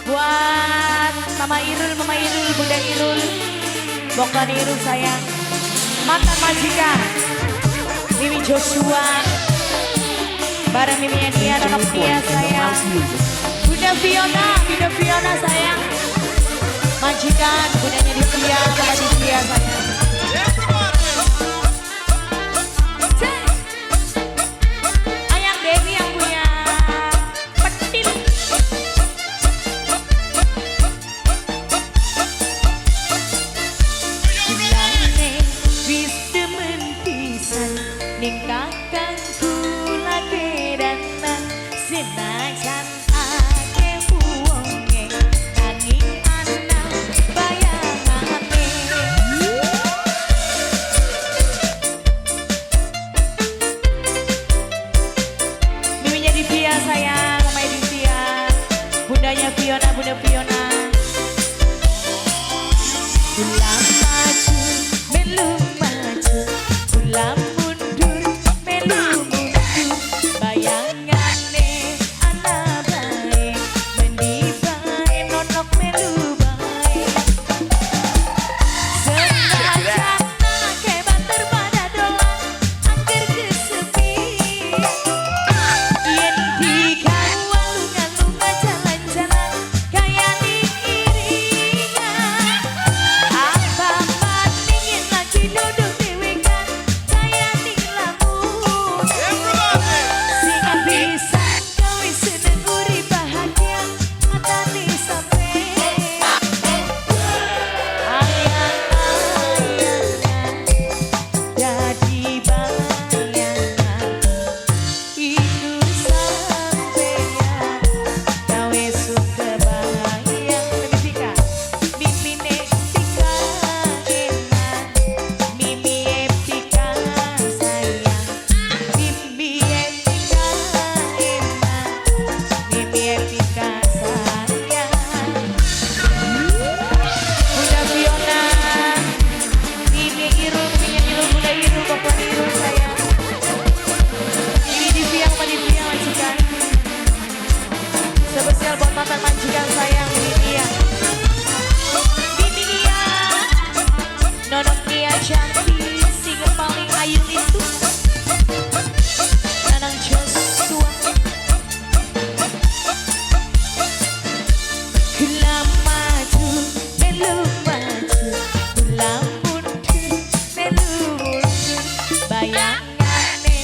Buat Mama Irul, Bunda Irul, Bokon Irul sayang. Mantan majikan Mimi Joshua, bareng Mimi Nia, DJ Nonok Boy Nia in the sayang. house music. Bunda Fiona sayang. Majikan, bundanya Divya, Mama Divya sayang. Cek. Ayang Dewi yang punya petil. Gulane wis demen pisan ning kakangku lagi dandan senajan akeh wonge nanging ana bayangane. Miminya Divya sayang, Mama Divya, bundanya Fiona, Bunda Fiona. Kula maju, melu maju, kula mundur, melu mundur. Bayangane ana bae, mendi bae, nonok melu bae. Senajan akeh batur pada dolan, angger kesepian. Yen dikawal lunga-lunga jalan-jalan kaya ning iringan. Apa maning yen lagi duduk dhewekan kaya ning lamun. Sing bisa gawe seneng urip bahagia matane sampean. Ayang-ayangan dadi bayangan iku sampeyan gawe suka bayang. Mimi Tika, mimine Tika eman, Mimi Tika sayang, Mimi Tika eman, Mimi Tika sayang. Bunda Fiona, Mimi Irul, Mimi Irul, Bunda Irul, Bapak Irul sayang. Mimi Divya, Mama Divya majikan. Spesial buat mantan majikan sayang, Mimi Nia. Mimi Nia, Nonok Nia cantik, sing paling ayu itu. Nanang Joshua. Kula maju, melu maju, kula mundur, melu mundur. Bayangane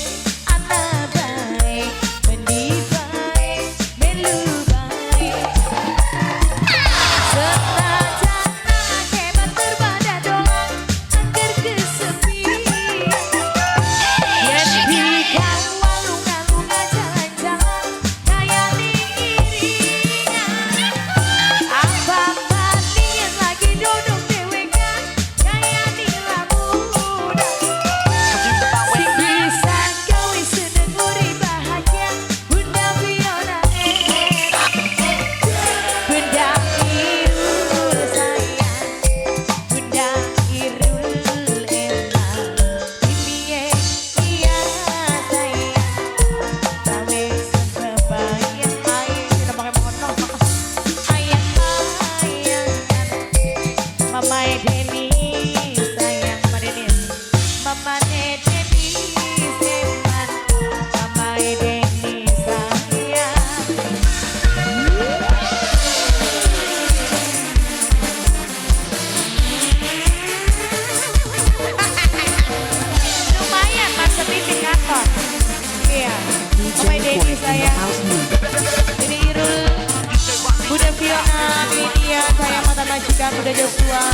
ana bae, mendi bae, melu bae. Senajan akeh batur pada dolan, angger kesepian. Yen dikawal lunga-lunga jalan-jalan kaya ning iringan. Apa maning yen lagi duduk dhewekan kaya ning lamunan. Sing bisa gawe seneng urip bahagia Bunda Fiona enak. Bunda Irul sayang, Bunda Irul enak. Mimi iya sayang, gawe kebayang ae tidak pakai mono. Ayang-ayangan Mama Deni sayang, Mama Denis, Mama Deni seman, Mama Deni sayang. Lumayan mas setitik kantor. Iya, DJ Mama Deni Boy in the sayang. house music. Ini Irul, Bunda Fiona, Mimi Nia, saya mantan majikan Bunda Joshua.